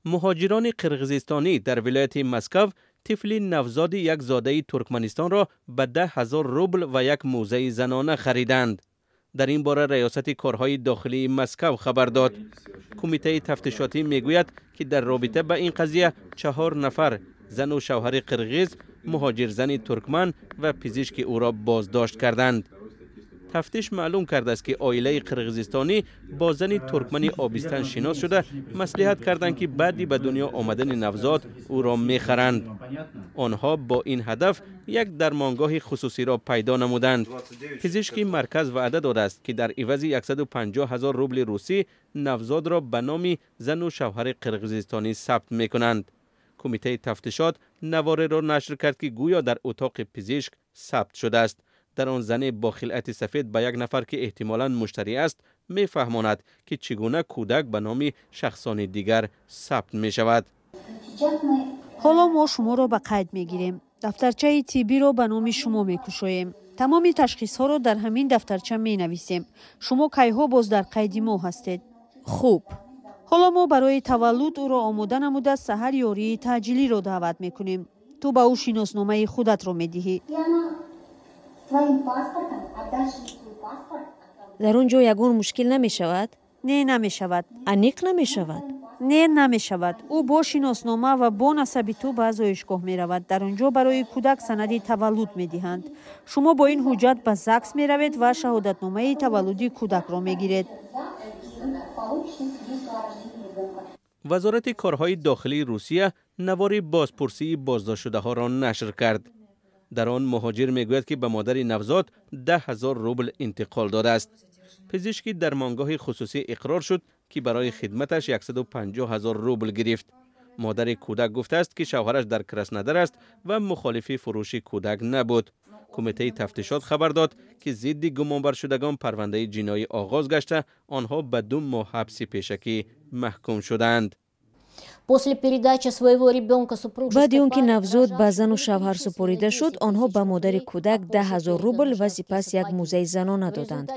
Муҳоҷирони қирғизистонӣ дар вилояти Москва тифли навзоди як зодаи Туркманистонро ба 10 000 рубл ва як мӯзаи занона хариданд. Дар ин бора Раёсати корҳои дохилии Москва хабар дод. Кумитаи тафтишотӣ мегӯяд, ки дар робита ба ин қазия чаҳор нафар, зану шавҳари қирғиз, муҳоҷирзани туркман ва пизишки ӯро боздошт карданд. Тафтиш маълум кардааст, ки оилаи қирғизистонӣ бо зани туркмани обистан шинос шуда, маслиҳат карданд, ки баъди ба дунё омадани навзод ӯро мехаранд. Онҳо бо ин ҳадаф як дармонгоҳи хусусиро пайдо намуданд. Пизишки марказ ваъда додааст, ки дар ивази 150 ҳазор рубли русӣ навзодро ба номи зану шавҳари қирғизистонӣ сабт мекунанд. Кумитаи тафтишот навореро нашр кард, ки гӯё дар утоқи пизишк сабт шудааст. Дар он зане бо хилъати сафед ба як нафар, ки эҳтимолан муштарӣ аст, мефаҳмонад, ки чӣ гуна кӯдак ба номи шахсони дигар сабт мешавад. Ҳоло мо шуморо ба қайд мегирем, дафтарчаи тиббиро ба номи шумо мекушоем, тамоми ташхисҳоро дар ҳамин дафтарча менависем. Шумо кайҳо боз дар қайди мо ҳастед. Хуб, ҳоло мо барои таваллуд ӯро омода намуда, саҳар ёрии таъҷилиро даъват мекунем. Ту ба ӯ шиносномаи худатро медиҳӣ. Своим паспортом, отдашь ей свой паспорт. Дар он ҷо ягон мушкил намешавад? Не, намешавад. Аниқ намешавад? Не, намешавад. Ӯ бо шиноснома ва бо насаби ту ба зоишгоҳ меравад. Дар он ҷо барои кӯдак санади таваллуд медиҳанд. Шумо бо ин ҳуҷҷат ба ЗАГС меравед ва шаҳодатномаи таваллуди кӯдакро мегиред. Получите свидетельство о рождении ребенка. Вазорати корҳои дохилии Русия навори бозпурсии боздоштшудаҳоро нашр кард. Дар он муҳоҷир мегӯяд, ки ба модари навзод 10 000 рубл интиқол додааст. Пизишки дармонгоҳи хусусӣ иқрор шуд, ки барои хидматаш 150 ҳазор рубл гирифт. Модари кӯдак гуфтааст, ки шавҳараш дар Краснодар аст ва мухолифи фурӯши кӯдак набуд. Кумитаи тафтишот хабар дод, ки зидди гумонбаршудагон парвандаи ҷиноӣ оғоз гашта, онҳо ба 2 моҳ ҳабси пешакӣ маҳкум шуданд. После передачи своего ребенка супружеской Баъди он ки навзод ба зану шавҳар супорида шуд, онҳо ба модари кӯдак 10 000 рубл ва сипас як мӯзаи занона доданд.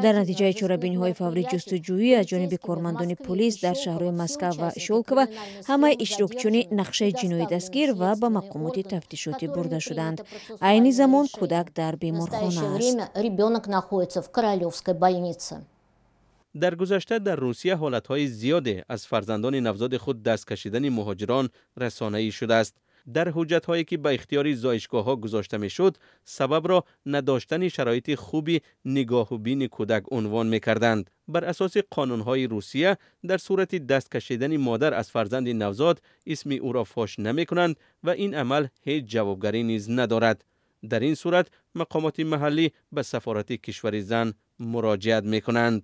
Дар натиҷаи чорабиниҳои фаврӣ ҷустуҷӯӣ аз ҷониби кормандони полис дар шаҳрҳои Москав ва Щёлково ҳамаи иштирокчиёни нақшаи ҷиноӣ дастгир ва ба мақомоти тафтишотӣ бурда шуданд. Айни замон кӯдак дар беморхона аст. Ребенок находится в Королевской больнице. Дар гузашта дар Русия ҳолатҳои зиёде аз фарзандони навзоди худ даст кашидани муҳоҷирон расонаӣ шудааст. Дар ҳуҷҷатҳое, ки ба ихтиёри зоишгоҳҳо гузошта мешуд, сабабро надоштани шароити хуби нигоҳубини кӯдак унвон мекарданд. Бар асоси қонунҳои Русия, дар сурати даст кашидани модар аз фарзанди навзод, исми ӯро фош намекунанд ва ин амал ҳеҷ ҷавобгарӣ низ надорад. Дар ин сурат мақомоти маҳаллӣ ба сафорати кишвари зан муроҷиат мекунанд.